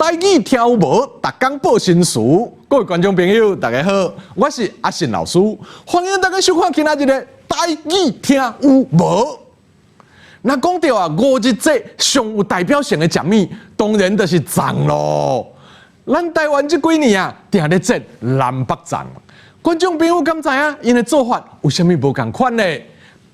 台語聽有無？逐工報新詞。各位觀眾朋友，大家好，我是阿信老師，歡迎大家收看今仔日的台語聽有無？若講著啊，五日節上有代表性的食物，當然就是粽囉。咱台灣這幾年啊，定咧節南北粽。觀眾朋友敢知影𪜶的做法有啥物無仝款呢？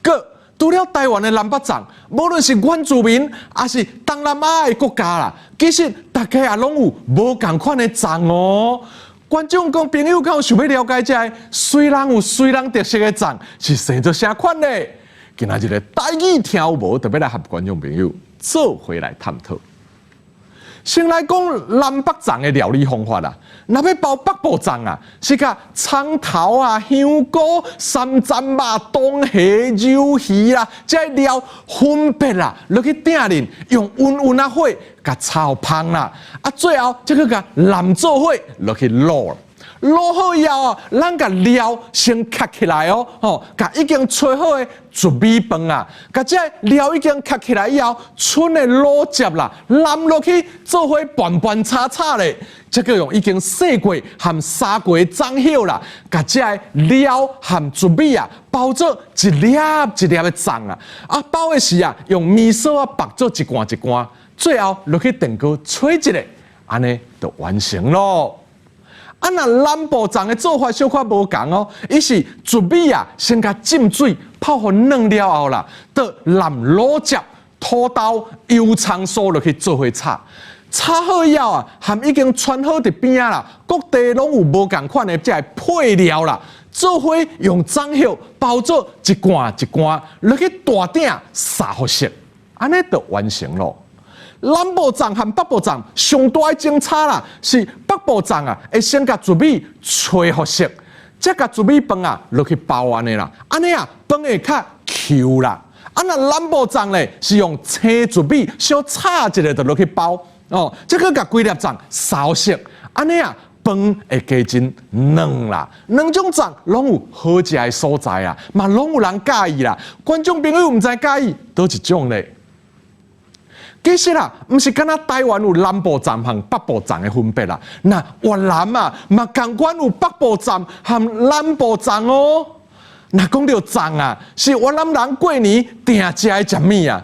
閣除了台灣的南北粽，無論是原住民抑是東南亞的國家啦，其實大家也攏有無仝款的粽哦。觀眾講朋友敢有想欲了解這个隨人有隨人特色的粽是生做啥款呢？今仔日的台語聽有無，特別來和觀眾朋友做伙來探討。先來講南北粽的料理方法啦，若欲包北部粽啊，是共蔥頭啊、香菇、三層肉、冬蝦、魷魚啦，這个料分別啦，落去鼎裡用溫溫仔火共炒香啦，啊，最後才閣共淋做伙落去滷。滷好以後啊，咱共料先抾起來哦，吼，共已經炊好的糯米飯啊，共這个料已經抾起來以後，賰的滷汁啦，淋落去做伙拌拌炒炒咧，才閣用已經洗過和殺過的粽葉啦，共這个料和糯米啊包做一粒一粒的粽啊，啊包的時啊，用麵索仔縛做一罐一罐，最後落去電鍋炊一下，按呢就完成囉。啊，若南部粽的做法小可無仝哦，伊是糯米啊，先共浸水泡予軟了後啦，就淋滷汁、土豆、油蔥酥落去做伙炒，炒好以後啊，含已經穿好佇邊仔啦，各地攏有無仝款的這个配料啦，做伙用粽葉包做一罐一罐，落去大鼎煠予熟，按呢就完成囉。南部粽和北部粽上大的相差啦，是北部粽啊，會先共糯米炊予熟，才共糯米飯啊落去包按呢啦，按呢啊飯會較 Q 啦。啊，若南部粽咧是用青糯米小炒一下就落去包哦，才閣共規粒粽煠熟，按呢啊飯會加真軟啦。兩種粽攏有好食的所在啊，嘛攏有人佮意啦。觀眾朋友毋知佮意佗一種咧？其實啦，毋是干焦台灣有南部粽和北部粽的分別啦。若越南啊，嘛仝款有北部粽和南部粽哦。若講著粽啊，是越南人過年定食的食物啊。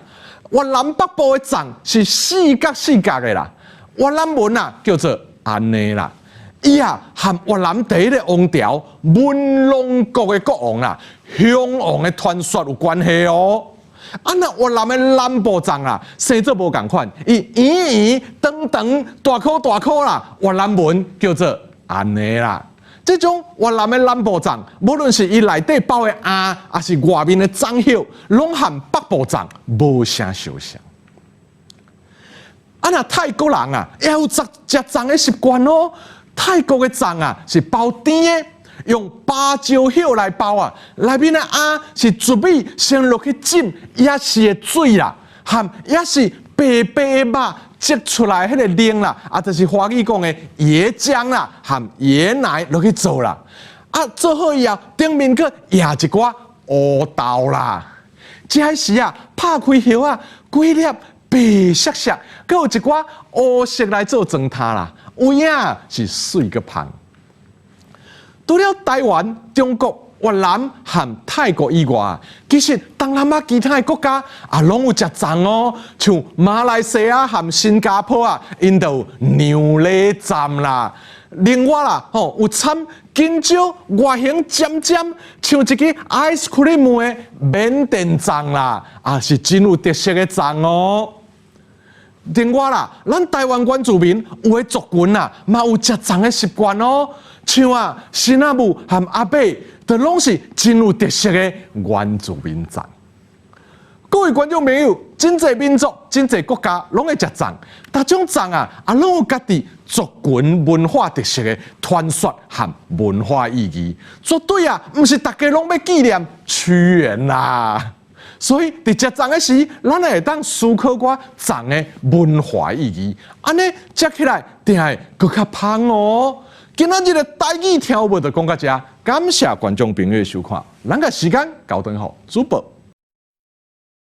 越南北部的粽是四角四角的啦，越南文啊叫做按呢啦。伊啊和越南第一个王朝文隆國的國王啦，雄王的傳說有關係哦。啊，若越南的南部粽啊，生做無仝款，伊圓圓、長長、大顆大顆啦，越南文叫做按呢啦。這種越南的南部粽，無論是伊內底包的餡，抑是外面的粽葉，攏和北部粽無啥相像。啊，若泰國人啊，也有食食粽的習慣哦。泰國的粽啊，是包甜的。用芭蕉葉來包啊，內面的餡是糯米先落去浸，也是的水啦，和也是白白的肉擠出來彼个奶啦，啊，就是華語講的椰漿啦，和椰奶落去做啦，啊，做好以後，頂面閣壓一寡烏豆啦，這時啊，拍開葉仔，規粒白雪雪，閣有一寡烏色來做裝飾啦，有影是媠閣芳。除了台灣、中國、越南和泰國以外，其實東南亞其他的國家也攏有食粽哦，像馬來西亞和新加坡啊，𪜶就有娘惹粽啦。另外啦，吼有摻香蕉外形尖尖，像一支 ice cream 的緬甸粽啦，也是真有特色的粽哦。另外啦，咱台灣原住民有的族群啊，嘛有食粽的習慣哦。像啊，新仔母和阿伯，都攏是真有特色的原住民粽。各位觀眾朋友，真濟民族、真濟國家攏會食粽，逐種粽啊，也攏有家己族群文化特色的傳說和文化意義。絕對啊，毋是逐家攏欲紀念屈原啦。所以，佇食粽的時，咱會當思考寡粽的文化意義，按呢食起來定會閣較芳哦。今仔日的台語聽有無就講到遮，感謝觀眾朋友的收看，咱共時間交轉予主播。